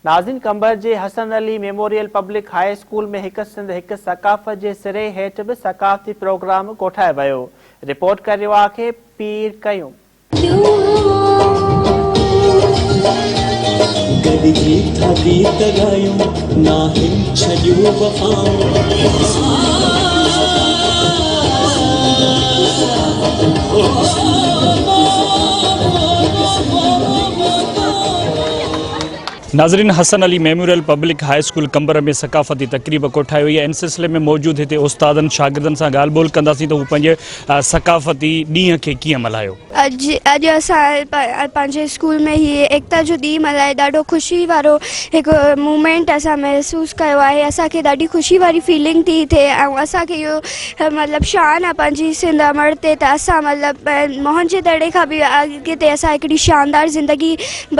ناظرين قمبر جي Hassan Ali memorial public high school ۾ هڪ سنڌ هڪ ثقافت جي سري هيٺ به ثقافتي پروگرام ڪوٺايو ويو. رپورٽ ڪريو آکي پير قيوم. گڏجي ٿا گيت ڳايون، ناهن ڇڏيون وفائون. هڪ سنڌ هڪ ثقافت، هڪ سنڌ هڪ ثقافت، هڪ سنڌ هڪ ثقافت، هڪ سنڌ هڪ ثقافت. ناظرين Hassan Ali memorial public high school Qambar ۾ ثقافتي تقريب ڪوٺائي وئي آهي ان سلسلي ۾ موجود هتي استادن شاگردن سان ڳالهه ٻولهه ڪنداسين ته هو پنهنجي ثقافتي ڏينهن کي ڪيئن ملهايو. اڄ اڄ اسان پنهنجي اسڪول ۾ هي ايڪتا جو ڏينهن ملهائي ڏاڍو خوشي وارو هڪ مومينٽ اسان محسوس ڪيو آهي اسان کي ڏاڍي خوشي واري فيلنگ ٿي ٿئي ۽ اسان کي اهو مطلب شان آهي پنهنجي سنڌ امڙ تي ته اسان مطلب موهن جي دڙي کان به اڳتي اسان هڪڙي شاندار زندگي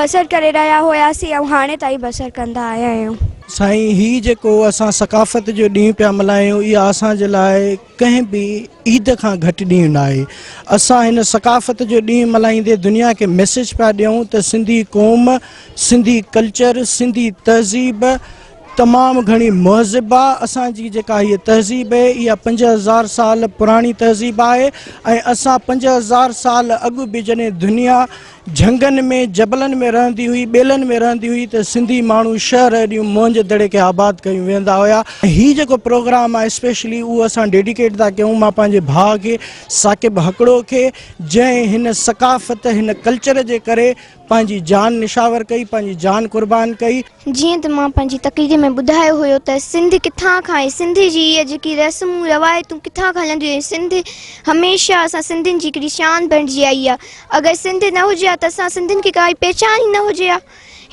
بسر ڪري رهيا هياسين ۽ هاڻي تائين بسر ڪندا آيا آهيون. سائين هي جيڪو اسان ثقافت جو ڏينهن پيا ملهايون اها اسان جي لاء ڪنهن به عيد کان گهٽ ڏينهن ناهي. اسان هن ثقافت جو ڏينهن ملهائيندي دنيا کي ميسيج پيا ڏيون ته سنڌي قوم، سنڌي ڪلچر، سنڌي تهذيب تمام گهڻي مهذب آ. اسان جي جيڪا هيء تهذيب اهي اها 5000 سال پراڻي تهذيب آهي ۽ اسان 5000 سال اڳ به جڏهن دنيا جهنگن ۾ جبلن ۾ رهندي هئي، ٻيلن ۾ رهندي هئي ته سنڌي ماڻهو شهر ايڏيون موهن جي دڙي کي آباد ڪيون ويندا هيا. هي جيڪو پروگرام آهي اسپيشلي اهو اسان ڊيڊيڪيٽ ٿا ڪيون مان پنهنجي ڀاء کي ثاقب هڪڙو کي جنهن هن ثقافت هن ڪلچر جي ڪري پنهنجي جان نشاور ڪئي پنهنجي جان قربان ڪئي. جيئن ته مان پنهنجي تقرير ۾ ٻڌايو هيو ته سنڌ ڪٿان کان آئي سنڌ جي اهي جيڪي رسمون روايتون ڪٿان کان هلنديون آهن سنڌ هميشه اسان سنڌين جي هڪڙي شان بڻجي آئي آهي اگر سنڌ نه هجي ها ته اسان سنڌين کي ڪائي پهچان ئي نه هجي ها.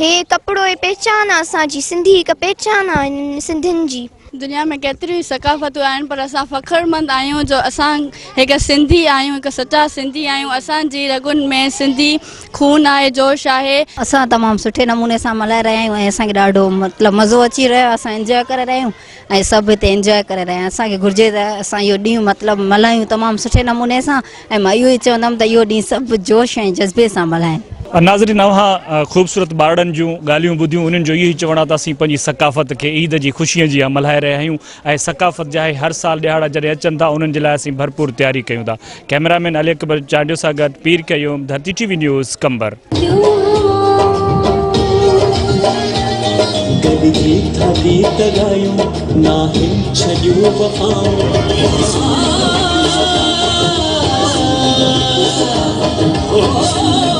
هي ڪپڙو هي پهچان آ اسان جي سنڌي هڪ پهچان آ هنن سنڌين جي. دنيا ۾ ڪيتريون ئي ثقافتون آهن پر اسان فخرمند آهيون جو اسان هڪ سنڌي آهيون هڪ سچا سنڌي آهيون اسان جي رڳن ۾ سنڌي خون آهي جوش آهي. اسان تمام سٺي نموني سان ملهائي رهيا آهيون ۽ اسان کي ڏاڍو مطلب مزو اچي رهيو آهي اسان انجواء ڪري رهيا آهيون ۽ سڀ هتي انجواء ڪري رهيا آهن اسان کي گهرجي ته اسان اهو ڏينهن مطلب ملهايون تمام سٺي نموني سان ۽ مان اهو ئي چوندم ته اهو ڏينهن سڀ جوش ۽ جذبي سان ملهائين. ناظرين اوهان خوبصورت ٻارڙن جون ڳالهيون ٻڌيون انهن جو اهو ئي چوڻ آهي ته اسين پنهنجي ثقافت کي عيد جي خوشين جيان ملهائي رهيا آهيون ۽ ثقافت جا هي هر سال ڏهاڙا جڏهن اچن ٿا انهن جي لاء اسين ڀرپور تياري ڪيون ٿا ڪئميرا مين علي اڪبر چانڊيو سان گڏ Pir Qayyum Dharti T V news Qambar. گڏجي ٿا گيت ڳايون، ناهن ڇڏيون وفائون. هڪ سنڌ هڪ ثقافت، هڪ سنڌ هڪ ثقافت، هڪ سنڌ.